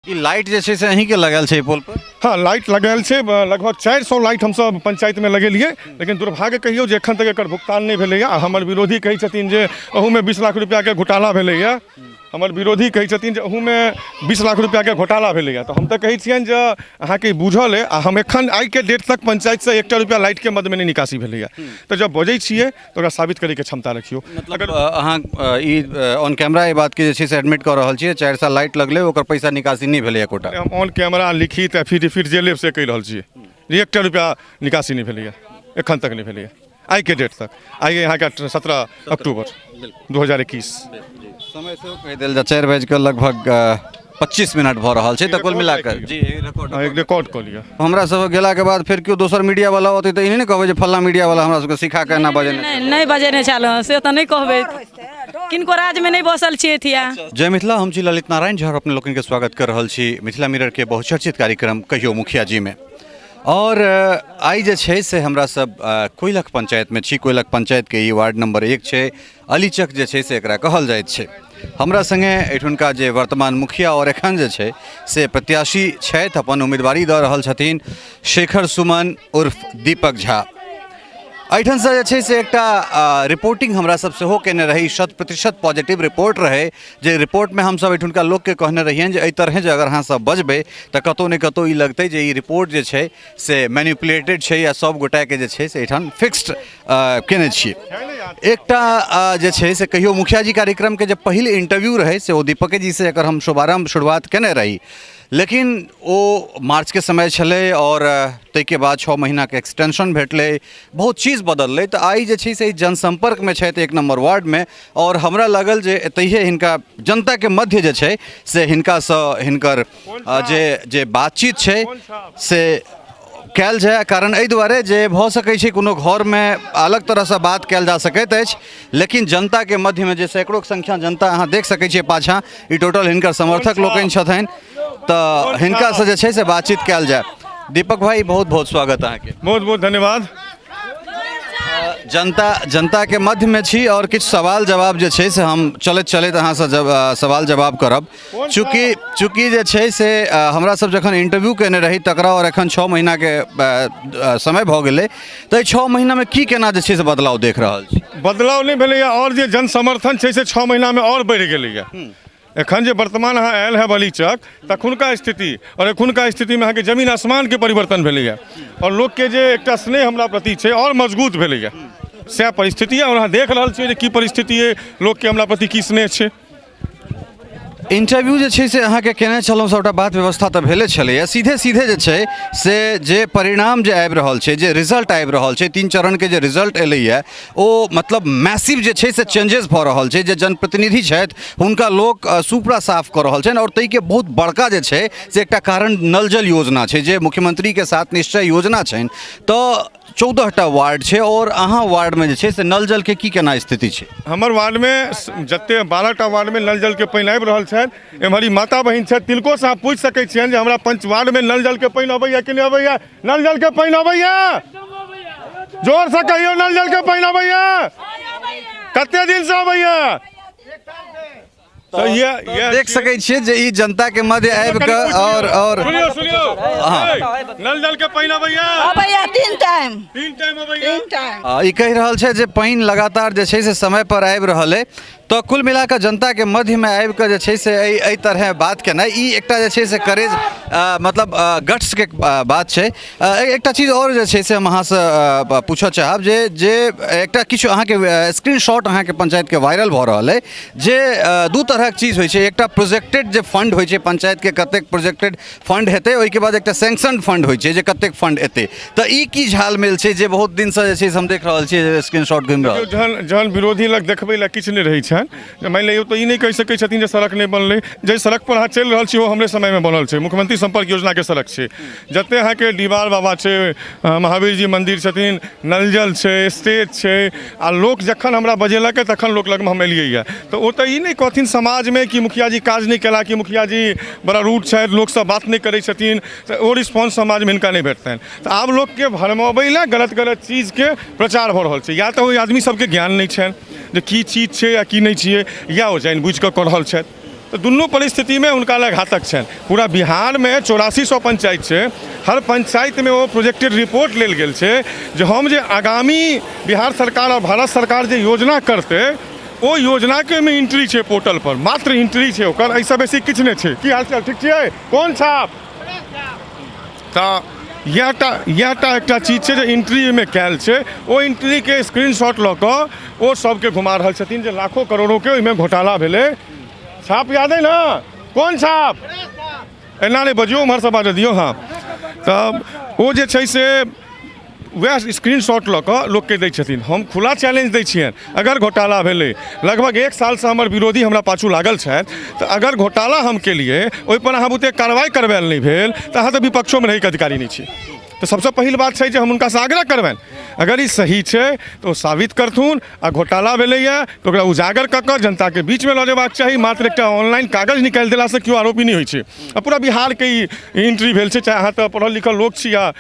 ई light जे छै से अहीँके लगायल छै पोल पर? हँ, लाइट लगायल छै। लगभग 400 लाइट हमसब पंचायतमे लगेलियै, लेकिन दुर्भाग्य कहियौ जे एखन तक एकर भुगतान नहि भेलैए। आ हमर विरोधी कहै छथिन जे अहूमे 20 लाख रुपैआके घोटाला भेलैए। हमर विरोधी कहै छथिन जे अहूमे 20 लाख रुपैआके घोटाला भेलैए। तऽ हम तऽ कहै छियनि जे अहाँके ई बूझल अइ, आ हम एखन आइके डेट तक पंचायतसँ 1टा रुपैआ लाइटके मदमे नहि निकासी भेलैए। तऽ जब बजै छियै तऽ ओकरा साबित करैके क्षमता रखियौ। मतलब अहाँ ई ऑन कैमरा एहि बातके जे छै से एडमिट कऽ रहल छियै, 4 साल लाइट लगलै, ओकर पैसा निकासी नहि भेलै एकोटा? हम ऑन कैमरा लिखित एफिडेविट जे लेब से कहि रहल छियै जे 1टा रुपैआ निकासी नहि भेलैए, एखन तक नहि भेलैए, आइके डेट तक। आइ अहाँके 17 अक्टूबर 2021। समय सेहो कहि देल जाय, 4 बाजि कऽ लगभग 25 मिनट भऽ रहल छै। तऽ कुल मिला कऽ जी रिकॉर्ड रिकॉर्ड कऽ लिअ। हमरा सब गेलाके बाद फेर केओ दोसर मीडिया वाला औतै तऽ ई नहि ने कहबै जे फल्लाँ मीडिया वाला हमरा सबके सिखा कऽ एना बजेने। नहि, नहि बजेने छल से तऽ नहि कहबै, किनको राजमे नहि बसल छियै थिया। जय मिथिला, हम छी ललित नारायण झा, अपने लोकनिके स्वागत कर रहल छी मिथिला मिररके बहुचर्चित कार्यक्रम कहियो मुखिया जीमे। और आइ जे छै से हमरा सब कोइलख पंचायतमे छी। कोइलख पंचायतके ई वार्ड नंबर 1 छै, अलीचक जे छै से एकरा कहल जाइत छै। हमरा सङ्गे एहिठुनका जे वर्तमान मुखिया आओर एखन जे छै से प्रत्याशी छथि, अपन उम्मीदवारी दऽ रहल छथिन, शेखर सुमन उर्फ दीपक झा। एहिठामसँ जे छै से एकटा रिपोर्टिंग हमरा सब सेहो केने रही, 100% पॉजिटिव रिपोर्ट रहै, जे रिपोर्टमे हमसब एहिठुनका लोकके कहने रहियनि जे एहि तरहेँ जे अगर अहाँसब बजबै तऽ कतहु ने कतहु ई लगतै जे ई रिपोर्ट जे छै से मैनिपुलेटेड छै या सब गोटाके जे छै से एहिठाम फिक्स्ड केने छियै। एकटा जे छै से कहियो मुखिया जी कार्यक्रमके जे पहिल इंटरव्यू रहै से ओ दीपके जी से एकर हम शुभारम्भ शुरुआत केने रही, लेकिन ओ मार्चके समय छलै आओर ताहिके बाद 6 महीनाके एक्सटेंशन भेटलै, बहुत चीज बदललै। तऽ आइ जे छै से जनसम्पर्कमे छथि 1 नम्बर वार्डमे, आओर हमरा लागल जे एतहिए हिनका जनताके मध्य जे छै से हिनकासँ हिनकर जे जे बातचीत छै से कयल जाय। कारण एहि दुआरे जे भऽ सकै छै कोनो घरमे अलग तरहसँ बात कयल जा सकैत अछि, लेकिन जनताके मध्यमे जे सैकड़ोके संख्या जनता अहाँ देख सकै छियै पाछाँ, ई टोटल हिनकर समर्थक लोकनि छथिन, तऽ हिनकासँ जे छै से बातचीत कयल जाय। दीपक भाई, बहुत बहुत स्वागत अहाँके। बहुत बहुत धन्यवाद। जनताके मध्यमे छी आओर किछु सवाल जवाब जे छै से हम चलैत चलैत अहाँसँ जब सवाल जवाब करब। चूँकि जे छै से हमरा सब जखन इंटरव्यू केने रही तकरा आओर एखन 6 महीनाके समय भऽ गेलै, तऽ एहि 6 महीनामे की केना जे छै से बदलाव देख रहल छी? बदलाव नहि भेलैए, आओर जे जन समर्थन छै से 6 महीनामे आओर बढ़ि गेलैए। एखन जे वर्तमान अहाँ आयल है बलीचक, तखुनका स्थिति आओर एखुनका स्थितिमे अहाँके जमीन आसमानके परिवर्तन भेलैए, आओर लोकके जे एकटा स्नेह हमरा प्रति छै आओर मजबूत भेलैए। सएह परिस्थिति है, आओर अहाँ देख रहल छियै जे की परिस्थिति अइ, लोकके हमरा प्रति की स्नेह छै। इंटरव्यू जे छै से अहाँके केने छलहुँ, सबटा बात व्यवस्था तऽ भेले छलैए। सीधे सीधे जे छै से जे परिणाम जे आबि रहल छै, जे रिजल्ट आबि रहल छै, 3 चरणके जे रिजल्ट एलैए ओ मतलब मैसिव जे छै से चेंजेस भऽ रहल छै। जे जनप्रतिनिधि छथि हुनका लोक सुपड़ा साफ कऽ रहल छनि, आओर ताहिके बहुत बड़का जे छै से एकटा कारण नल जल योजना छै, जे मुख्यमंत्रीके साथ निश्चय योजना छनि। तऽ 14टा वार्ड छै, आओर अहाँ वार्डमे जे छै से नल जलके की केना स्थिति छै? हमर वार्डमे जते 12टा वार्डमे नल जलके पानि आबि रहल छनि। एम्हर ई माता बहिन छथि, तिनको से अहाँ पूछि सकै छियनि जे हमरा पंच वार्डमे नल जलके पानि अबैया कि नहि अबैया? नल जलके पानि अबैया? जोरसँ कहियौ, नल जलके पानि अबैया? कते दिनसँ अबैया? तऽ ये देख सकै छियै जे ई जनता के मध्य आबि कऽ और सुनियो सुनियो, नल जल के पानि अबैया? अबैया, 3 टाइम। 3 टाइम अबैया? 3 टाइम। ई कहि रहल छै जे पानि लगातार जे छै से समय पर आबि रहल अइ। तऽ कुल मिला कऽ जनता के मध्यमे आबि कऽ जे छै से एहि तरहे बात केनाइ ई एकटा जे छै से करेज, मतलब गट्स के बात छै। एकटा चीज आओर जे छै से हम अहाँसँ पूछऽ चाहब जे एकटा किछु अहाँके स्क्रीनशॉट अहाँके पंचायतके वायरल भऽ रहल अइ, जे 2 तरहक चीज होइ छै। एकटा प्रोजेक्टेड जे फंड होइ छै पंचायतके, कतेक प्रोजेक्टेड फंड हेतै, ओहिके बाद एकटा सैंक्शन फंड होइ छै जे कतेक फंड एतै। तऽ ई की झालमेल छै जे बहुत दिनसँ जे छै से हम देख रहल छियै जे स्क्रीनशॉट घुमि रहल? जहन विरोधी लग देखबै लए किछु नहि रहै छनि, जे मानि लियौ तऽ ई नहि कहि सकै छथिन जे सड़क नहि बनलै। जाहि सड़क पर अहाँ चलि रहल छी ओ हमरे समयमे बनल छै, मुख्यमंत्री सम्पर्क योजनाके सड़क छै। जते अहाँके डिबार बाबा छै, महावीर जी मन्दिर छथिन, नल जल छै, स्टेज छै, आ लोक जखन हमरा बजेलक तखन लोक लगमे हम एलियै यऽ। तऽ ओ तऽ ई नहि कहथिन समाजमे कि मुखिया जी काज नहि केला, कि मुखिया जी बड़ा रूड छथि, लोकसँ बात नहि करै छथिन, तऽ ओ रिस्पॉन्स समाजमे हिनका नहि भेटतनि। तऽ आब लोकके भरमबै लए गलत गलत चीजके प्रचार भऽ रहल छै। या तऽ ओहि आदमी सबके ज्ञान नहि छनि जे की चीज छै आ की नहि छियै, या ओ जानि बुझि कऽ कऽ रहल छथि। तऽ दुनू परिस्थितिमे हुनका लए घातक छनि। पूरा बिहारमे 8400 पंचायत छै, हर पंचायतमे ओ प्रोजेक्टेड रिपोर्ट लेल गेल छै जे हम जे आगामी बिहार सरकार आओर भारत सरकार जे योजना करतै ओ योजनाके ओहिमे एंट्री छै, पोर्टल पर मात्र एंट्री छै ओकर, एहिसँ बेसी किछु नहि छै। की हालचाल, ठीक छियै? कोन छाप? तऽ इएह टा एकटा चीज छै जे एंट्री ओहिमे कयल छै। ओ एंट्रीके स्क्रीनशॉट लऽ कऽ ओ सबके घुमा रहल छथिन जे लाखों करोड़ोके ओहिमे घोटाला भेलै। छाप याद अइ ने? कोन छाप? एना नहि बजियौ, उम्हरसँ बाजऽ दियौ। हँ, तऽ ओ जे छै से वएह स्क्रीनशॉट लऽ कऽ लोकके दै छथिन। हम खुला चैलेंज दै छियनि, अगर घोटाला भेलै, लगभग एक सालसँ हमर विरोधी हमरा पाछू लागल छथि, तऽ अगर घोटाला हम केलियै, ओहिपर अहाँ बुते कार्रवाइ करबायल नहि भेल, तऽ अहाँ तऽ विपक्षोमे रहैके अधिकारी नहि छी। तऽ सबसँ पहिल बात छै जे हम हुनकासँ आग्रह करबनि, अगर ई सही छै तऽ ओ साबित करथुन आ घोटाला भेलैए तऽ ओकरा उजागर कऽ कऽ जनताके बीचमे लऽ जेबाक चाही। मात्र एकटा ऑनलाइन कागज निकालि देलासँ केओ आरोपी नहि होइ छै। आ पूरा बिहारके ई एंट्री भेल छै। चाहे अहाँ तऽ पढ़ल लिखल लोक छी आ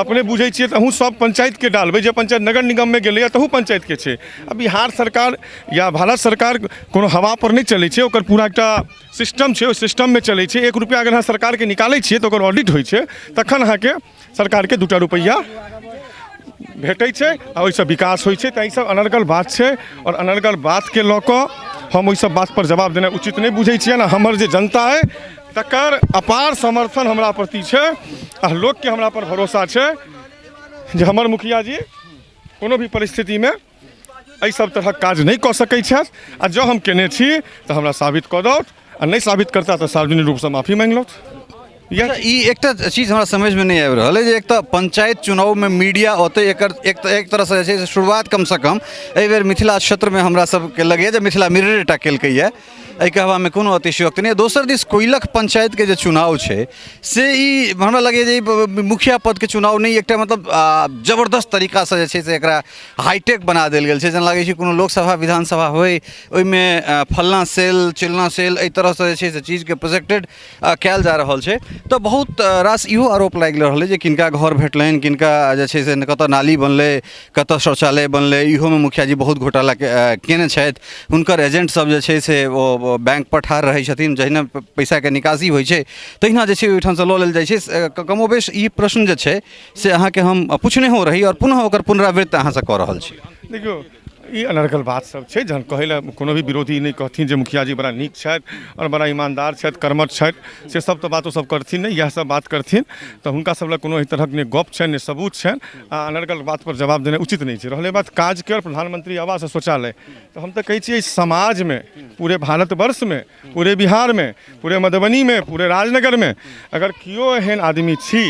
अपने बुझै छियै, तऽ अहूँ सब पंचायतके डालबै जे पंचायत नगर निगममे गेलैए तहू पंचायतके छै। आ बिहार सरकार या भारत सरकार कोनो हवापर नहि चलै छै, ओकर पूरा एकटा सिस्टम छै, ओहि सिस्टममे चलै छै। 1 रुपैआ अगर अहाँ सरकारके निकालै छियै तऽ ओकर ऑडिट होइ छै, तखन अहाँके सरकारके 2टा रुपैआ भेटै छै आ ओहिसँ विकास होइ छै। तऽ ईसब अनर्गल बात छै आओर अनर्गल बातके लऽ कऽ हम ओहि सब बातपर जवाब देनाइ उचित नहि बुझै छियनि। आ हमर जे जनता अइ तकर अपार समर्थन हमरा प्रति छै आ लोकके हमरा पर भरोसा छै जे हमर मुखिया जी कोनो भी परिस्थितिमे एहि सब तरहक काज नहि कऽ सकै छथि। आ जँ हम केने छी तऽ हमरा साबित कऽ दौथ आ नहि साबित करता तऽ सार्वजनिक रूपसँ माफी मांगि लौथ। इएह। अच्छा, ई एकटा चीज हमरा समझमे नहि आबि रहल अइ जे एक तऽ पंचायत चुनावमे मीडिया ओतै, एकर एक तरहसँ जे छै से शुरुआत कमसँ कम एहि बेर मिथिला क्षेत्रमे हमरा सबके लगैए जे मिथिला मिररेटा केलकैए, एहि कहबामे कोनो अतिशयोक्ति नहि। दोसर दिस कोइलख पंचायतके जे चुनाव छै से ई हमरा लगैए जे ई मुखिया पदके चुनाव नहि, एकटा मतलब जबरदस्त तरीकासँ जे छै से एकरा हाईटेक बना देल गेल छै। जेना लागै छै कोनो लोकसभा विधानसभा होइ, ओहिमे फल्लाँ सेल चिल्लाँ सेल, एहि तरहसँ जे छै से चीजके प्रोजेक्टेड कयल जा रहल छै। तऽ बहुत रास इहो आरोप लागि रहल अइ जे किनका घर भेटलनि, किनका जे छै से कतऽ नाली बनलै, कतऽ शौचालय बनलै, इहोमे मुखिया जी बहुत घोटाला केने छथि। हुनकर एजेंट सब जे छै से ओ बैंक पर ठाढ़ रहै छथिन, जहिना पैसाके निकासी होइ छै तहिना जे छै ओहिठामसँ लऽ लेल जाइ छै। कमोबेश ई प्रश्न जे छै से अहाँके हम पुछनेहो रही आओर पुनः ओकर पुनरावृत्त अहाँसँ कऽ रहल छी। देखियौ, ई अनर्गल बात सब छै। जहन कहै लए कोनो भी विरोधी नहि कहथिन जे मुखिया जी बड़ा नीक छथि आओर बड़ा ईमानदार छथि, कर्मठ छथि, से सब तऽ बात ओ सब करथिन नहि, इएह सब बात करथिन। तऽ हुनका सब लग कोनो एहि तरहक नहि गप छनि, नहि सबूत छनि आ अनर्गल बात पर जवाब देनाइ उचित नहि छै। रहलै बात काजके आओर प्रधानमंत्री आवास आ शौचालय, तऽ हम तऽ कहै छियै समाजमे, पूरे भारतवर्षमे, पूरे बिहारमे, पूरे मधुबनीमे, पूरे राजनगरमे अगर केओ एहन आदमी छी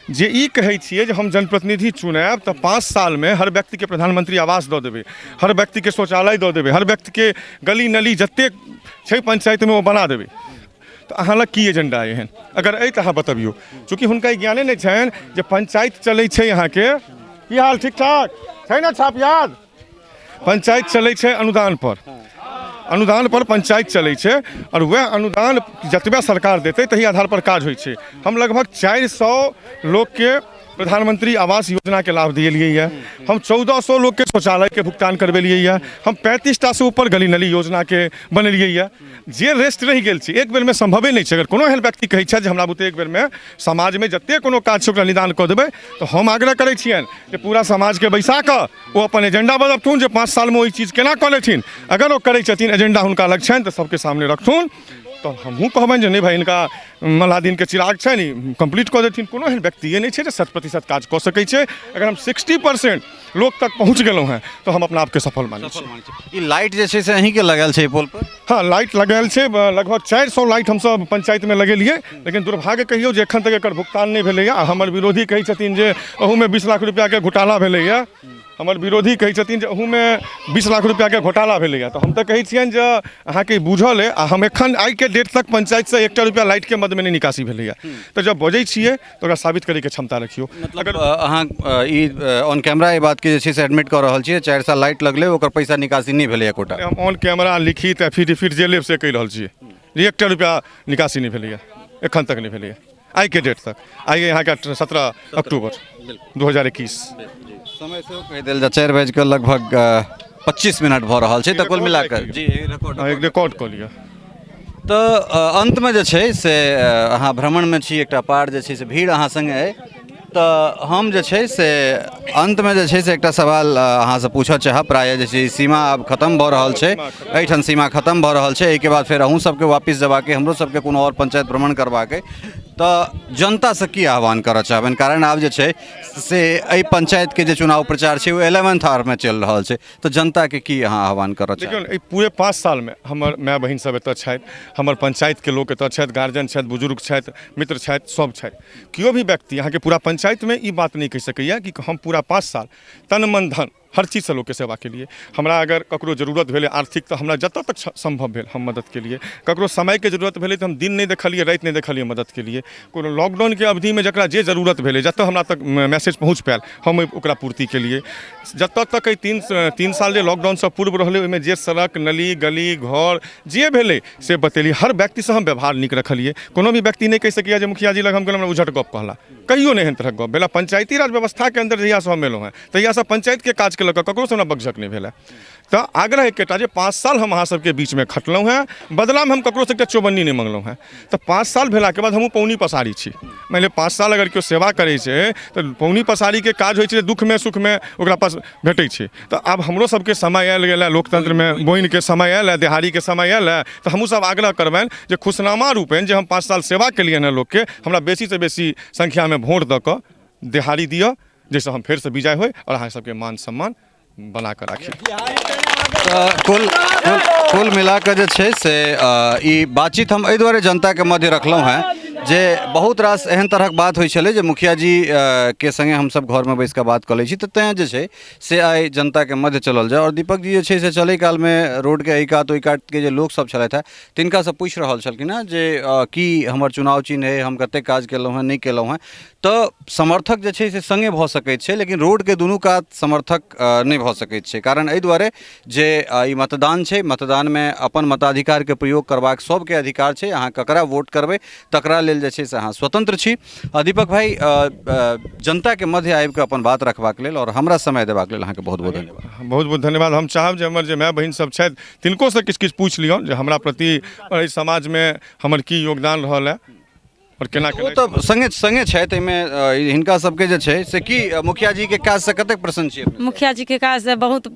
जे ई कहै छियै जे हम जनप्रतिनिधि चुनायब तऽ 5 सालमे हर व्यक्तिके प्रधानमंत्री आवास दऽ देबै, हर व्यक्तिके शौचालय दऽ देबै, हर व्यक्तिके गली नली जतेक छै पंचायतमे ओ बना देबै, तऽ अहाँ लग की एजेंडा अइ एहन? अगर अइ तऽ अहाँ बतबियौ। चूँकि हुनका ई ज्ञाने नहि छनि जे पंचायत चलै छै। अहाँके की हाल, ठीक ठाक छै ने? छाप याद? पंचायत चलै छै अनुदान पर, अनुदान पर पंचायत चलै छै आओर वएह अनुदान जतबे सरकार देतै तही आधार पर काज होइ छै। हम लगभग 400 लोकके प्रधानमंत्री आवास योजनाके लाभ दिएलियै यऽ, हम 1400 लोकके शौचालयके भुगतान करबेलियै यऽ, हम 35टासँ ऊपर गली नली योजनाके बनेलियै यऽ। जे रेस्ट रहि गेल छै, एक बेरमे सम्भवे नहि छै। अगर कोनो एहन व्यक्ति कहै छथि जे हमरा बुते एक बेरमे समाजमे जतेक कोनो काज छै ओकरा निदान कऽ देबै, तऽ हम आग्रह करै छियनि जे पूरा समाजके बैसा कऽ ओ अपन एजेंडा बदलथुन जे 5 सालमे ओ ई चीज केना कऽ लेथिन। अगर ओ करै छथिन, एजेंडा हुनका लग छनि, तऽ सबके सामने रखथुन, तऽ हमहूँ कहबनि जे नहि भाइ, हिनका मल्लादीनके चिराग छनि, ई कम्प्लीट कऽ देथिन। कोनो एहन व्यक्तिए नहि छै जे शत प्रतिशत काज कऽ सकै छै। अगर हम 60% लोक तक पहुँच गेलहुँ हेँ तऽ हम अपना आपके सफल मानै छी। ई लाइट जे छै से अहीँके लगायल छै पोल पर? हँ, लाइट लगायल छै। लगभग 400 लाइट हमसब पंचायतमे लगेलियै, लेकिन दुर्भाग्य कहियौ जे एखन तक एकर भुगतान नहि भेलैए। आ हमर विरोधी कहै छथिन जे अहूमे 20 लाख रुपैआके घोटाला भेलैए। हमर विरोधी कहै छथिन जे अहूमे 20 लाख रुपैआके घोटाला भेलैए, तऽ हम तऽ कहै छियनि जे अहाँके ई बुझल अइ आ हम एखन आइके डेट तक पंचायतसँ एकटा रुपैआ लाइटके मदमे नहि निकासी भेलैए। तऽ जब बजै छियै तऽ ओकरा साबित करैके क्षमता रखियौ। मतलब अहाँ ई ऑन कैमरा एहि बातके जे छै से एडमिट कऽ रहल छियै, 4 साल लाइट लगलै, ओकर पैसा निकासी नहि भेलै एकोटा? हम ऑन कैमरा लिखित एफिडेविट जे लेब से कहि रहल छियै जे एकटा रुपैआ निकासी नहि भेलैए, एखन तक नहि भेलैए, आइके डेट तक। आइ अहाँके 17 अक्टूबर 2021। समय सेहो कहि देल जाय, 4 बाजि कऽ लगभग 25 मिनट भऽ रहल छै। तऽ कुल मिला कऽ जी रिकॉर्ड कऽ लिअ। तऽ अन्तमे जे छै से अहाँ भ्रमणमे छी, एकटा पार जे छै से भीड़ अहाँ सङ्गे अइ, तऽ हम जे छै से अन्तमे जे छै से एकटा सवाल अहाँसँ पूछऽ चाहब। प्रायः जे छै सीमा आब खतम भऽ रहल छै, एहिठाम सीमा खतम भऽ रहल छै, एहिके बाद फेर अहूँ सबके वापिस जेबाक अइ, हमरो सबके कोनो आओर पंचायत भ्रमण करबाक अइ, तऽ जनतासँ की आह्वान करऽ चाहबनि? कारण आब जे छै से एहि पंचायतके जे चुनाव प्रचार छै ओ 11th आवरमे चलि रहल छै, तऽ जनताके की अहाँ आह्वान करऽ चाहब? देखियौ, एहि पूरे 5 सालमे हमर माय बहिन सब एतऽ छथि, हमर पंचायतके लोक एतऽ छथि, गार्जियन छथि, बुजुर्ग छथि, मित्र छथि, सब छथि। केओ भी व्यक्ति अहाँके पूरा पंचायतमे ई बात नहि कहि सकैए कि हम पूरा 5 साल तन मन धन हर चीजसँ लोकके सेवा केलिए। हमरा अगर ककरो जरूरत भेलै आर्थिक तऽ हमरा जतऽ तक सम्भव भेल हम मदद केलिए। ककरो समयके जरूरत भेलै तऽ हम दिन नहि देखलिए, राति नहि देखलिए, मदद केलिए। कोनो लॉकडाउनके अवधिमे जकरा जे जरूरत भेलै, जतऽ हमरा तक मैसेज पहुँच पायल, हम ओकरा पूर्ति केलिए। जतऽ तक एहि 3 साल जे लॉकडाउनसँ पूर्व रहलै ओहिमे जे सड़क, नली, गली, घर जे भेलै से बतेलिए। हर व्यक्तिसँ हम व्यवहार नीक रखलिए। कोनो भी व्यक्ति नहि कहि सकैए जे मुखिया जी लग हम गेलहुँ हमरा उझट गप कहला, कहियो नहि एहन तरहक गप भेल। पंचायती राज व्यवस्थाके अन्दर जहियासँ हम एलहुँ हेँ तहियासँ पंचायतके काजके लऽ कऽ ककरोसँ हमरा बकझक नहि भेल। तऽ आग्रह एकेटा जे 5 साल हम अहाँ सबके बीचमे खटलहुँ हेँ, बदलामे हम ककरोसँ एकटा चौबन्नी नहि मङ्गलहुँ हेँ। तऽ 5 साल भेलाके बाद हमहूँ पौनी पसारी छी। मानि लिअ 5 साल अगर केओ सेवा करै छै तऽ पौनी पसारीके काज होइ छै दुःखमे सुखमे ओकरा पास भेटै छै। तऽ आब हमरो सबके समय आयल गेल हँ, लोकतन्त्रमे बोनिके समय आयल हँ, देहारीके समय आयल हँ, तऽ हमहूँ सब आग्रह करबनि जे खुशनामा रूपेण जे हम 5 साल सेवा केलियनि हँ लोकके, हमरा बेसीसँ बेसी संख्यामे वोट दऽ कऽ देहारी दिअ, जाहिसँ हम फेरसँ विजय होइ आओर अहाँ सबके मान सम्मान बना कऽ राखी। तऽ कुल कुल कुल मिला कऽ जे छै से ई बातचीत हम एहि दुआरे जनताके मध्य रखलहुँ हेँ जे बहुत रास एहन तरहक बात होइ छलै जे मुखिया जी के सङ्गे हमसब घरमे बैस कऽ बात कऽ लै छी, तऽ तैँ जे छै से आइ जनताके मध्य चलल जाय। आओर दीपक जी जे छै से चलै कालमे रोडके एहि कात ओहि कातके जे लोकसब छलथि हेँ तिनकासँ पूछि रहल छलखिन हेँ जे की हमर चुनाव चिन्ह अइ, हम कतेक काज केलहुँ हेँ, नहि केलहुँ हेँ। तऽ समर्थक जे छै से सङ्गे भऽ सकैत छै, लेकिन रोडके दुनू कात समर्थक नहि भऽ सकैत छै। कारण एहि दुआरे जे ई मतदान छै, मतदानमे अपन मताधिकारके प्रयोग करबाक सबके अधिकार छै। अहाँ ककरा वोट करबै तकरा लेल जे छै से अहाँ स्वतन्त्र छी। दीपक भाइ, जनताके मध्य आबिकऽ अपन बात रखबाक लेल आओर हमरा समय देबाक लेल अहाँके बहुत बहुत धन्यवाद। बहुत बहुत धन्यवाद। हम चाहब जे हमर जे माय बहिन सब छथि तिनकोसँ किछु किछु पूछि लियौन जे हमरा प्रति एहि समाजमे हमर की योगदान रहल हँ आओर केना ओ तऽ सङ्गे सङ्गे छथि। एहिमे हिनका सबके जे छै से की मुखिया जी के काजसँ कतेक प्रसन्न छी? मुखिया जी के काजसँ बहुत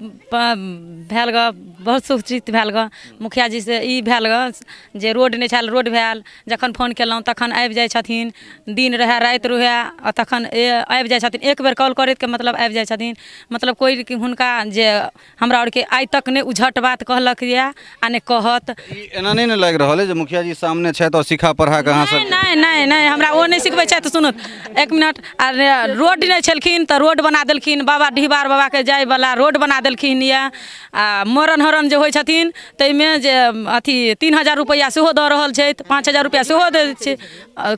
भेल गऽ, बहुत सुखचित भेल गऽ। मुखिया जी से ई भेल गऽ जे रोड नहि छल, रोड भेल। जखन फोन केलहुँ तखन आबि जाइ छथिन, दिन रहए राति रहए आ तखन आबि जाइ छथिन। एक बेर कॉल करैतके मतलब आबि जाइ छथिन। मतलब कोइ हुनका जे हमरा आरके आइ तक नहि उझट बात कहलक यऽ आ नहि कहत। ई एना नहि ने लागि रहल अइ जे मुखिया जी सामने छथि आओर सिखा पढ़ा कऽ अहाँ सब नहि नहि नहि, हमरा ओ नहि सिखबै छथि। सुनू एक मिनट, आ रोड नहि छलखिन तऽ रोड बना देलखिन, बाबा डिहबार बाबाके जायवला रोड बना देलखिन यऽ। आ मरण हरण जे होइ छथिन ताहिमे जे अथी 3000 रुपैआ सेहो दऽ रहल छथि, 5000 रुपैआ सेहो दै छै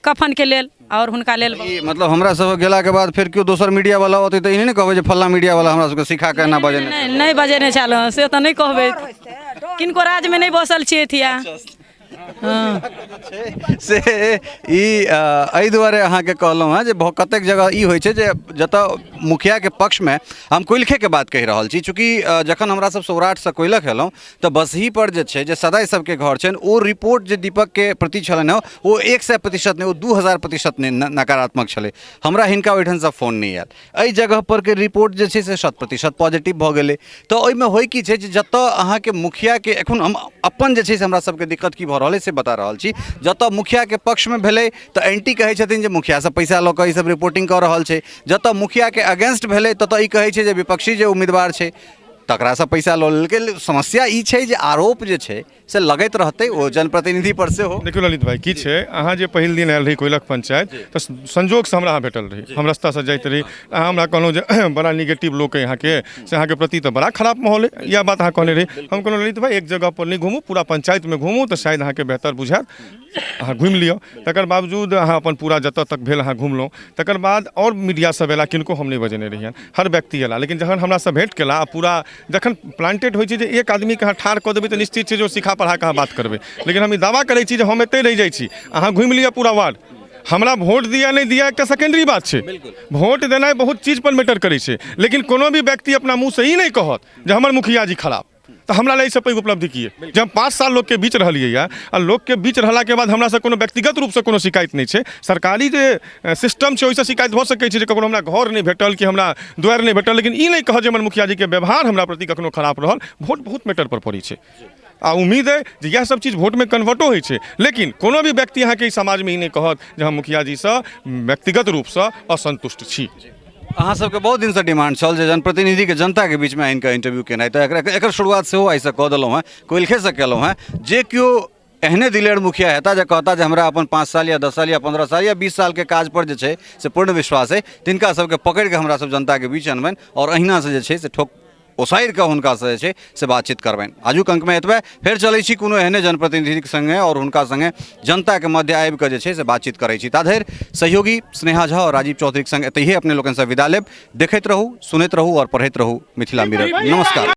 कफनके लेल। आओर हुनका लेल ई मतलब हमरा सबक गेलाके बाद फेर केओ दोसर मीडिया वाला औतै तऽ ई नहि ने कहबै जे फल्लाँ मीडिया वाला हमरा सबके सिखा कऽ एना बजेने। नहि नहि बजेने छल, से तऽ नहि कहबै, किनको राजमे नहि बसल छियै थिया। हँ से ई एहि दुआरे अहाँके कहलहुँ हेँ जे कतेक जगह ई होइ छै जे जतऽ मुखियाके पक्षमे हम कोइलखेके बात कहि रहल छी, चूँकि जखन हमरा सब सौराठसँ कोइलख एलहुँ तऽ बसही पर जे छै जे सदाइ सबके घर छनि ओ रिपोर्ट जे दीपकके प्रति छलनि हँ ओ 100% नहि, ओ 2000% नहि नकारात्मक छलै। हमरा हिनका ओहिठामसँ फोन नहि आयल। एहि जगह परके रिपोर्ट जे छै से 100% पॉजिटिव भऽ गेलै। तऽ ओहिमे होइ की छै जे जतऽ अहाँके मुखियाके एखन हम अपन जे छै से हमरा सबके दिक्कत की भऽ रहल अइ से बता रहल छी। जतऽ मुखियाके पक्षमे भेलै तऽ एंटी कहै छथिन जे मुखियासँ पैसा लऽ कऽ ई सब रिपोर्टिंग कऽ रहल छै। जतऽ मुखियाके अगेंस्ट भेलै ततऽ ई कहै छै जे विपक्षी जे उम्मीदवार छै तकरासँ पैसा लऽ लेलकै। समस्या ई छै जे आरोप जे छै से लगैत रहतै ओ जनप्रतिनिधि पर सेहो। देखियौ ललित भाई, की छै, अहाँ जे पहिल दिन आयल रही कोइलख पंचायत तऽ संजोगसँ हमरा अहाँ भेटल रही, हम रस्तासँ जाइत रही, अहाँ हमरा कहलहुँ जे बड़ा निगेटिव लोक अइ अहाँके, से अहाँके प्रति तऽ बड़ा खराब माहौल अइ, इएह बात अहाँ कहने रही। हम कहलहुँ ललित भाई एक जगह पर नहि घुमू, पूरा पंचायतमे घुमू तऽ शायद अहाँके बेहतर बुझायत, अहाँ घुमि लिअ। तकर बावजूद अहाँ अपन पूरा जतऽ तक भेल अहाँ घुमलहुँ। तकर बाद आओर मीडिया सब अयला, किनको हम नहि बजेने रहियनि, हर व्यक्ति अयला, लेकिन जखन हमरासँ भेँट केला आ पूरा जखन प्लांटेड होइ छै जे एक आदमीके अहाँ ठाढ़ कऽ देबै तऽ निश्चित छै जे ओ सिखा पढ़ा कऽ अहाँ बात करबै। लेकिन हम ई दावा करै छी जे हम एतहि रहि जाइ छी, अहाँ घुमि लिअ पूरा वार्ड, हमरा वोट दिअ नहि दिअ एकटा सेकेंडरी बात छै। वोट देनाइ बहुत चीजपर मैटर करै छै, लेकिन कोनो भी व्यक्ति अपना मुँहसँ ई नहि कहत जे हमर मुखिया जी खराब। तऽ हमरा लए एहिसँ पैघ उपलब्धि की अइ जे हम 5 साल लोकके बीच रहलियै यऽ आ लोकके बीच रहलाके बाद हमरासँ कोनो व्यक्तिगत रूपसँ कोनो शिकायत नहि छै। सरकारी जे सिस्टम छै ओहिसँ शिकायत भऽ सकै छै जे ककरो हमरा घर नहि भेटल कि हमरा दुआरि नहि भेटल, लेकिन ई नहि कहत जे हमर मुखियाजीके व्यवहार हमरा प्रति कखनो खराब रहल। वोट बहुत मैटरपर पड़ै छै आ उम्मीद अइ जे इएह सब चीज वोटमे कन्वर्टो होइ छै, लेकिन कोनो भी व्यक्ति अहाँके ई समाजमे ई नहि कहत जे हम मुखियाजीसँ व्यक्तिगत रूपसँ असन्तुष्ट छी। अहाँ सबके बहुत दिनसँ डिमांड छल जे जनप्रतिनिधिके जनताके बीचमे आनि कऽ इंटरव्यू केनाइ, तऽ एकर शुरुआत सेहो आइसँ कऽ देलहुँ हेँ, कोइलखेसँ केलहुँ हेँ। जे केओ एहने दिलेर मुखिया हेता जे कहता जे हमरा अपन 5 साल या 10 साल या 15 साल या 20 सालके काजपर जे छै से पूर्ण विश्वास अइ, तिनका सबके पकड़िकऽ हमरा सब जनताके बीच अनबनि आओर अहिनासँ जे छै से ठोक ओसारि कऽ हुनकासँ जे छै से बातचीत करबनि। आजुक अङ्कमे एतबे, फेर चलै छी कोनो एहने जनप्रतिनिधिके सङ्गे आओर हुनका सङ्गे जनताके मध्य आबि कऽ जे छै से बातचीत करै छी। ताधरि सहयोगी स्नेहा झा आओर राजीव चौधरीके सङ्ग एतहिए अपने लोकनिसँ विदा लेब। देखैत रहू, सुनैत रहू आओर पढ़ैत रहू मिथिला मिरर। नमस्कार।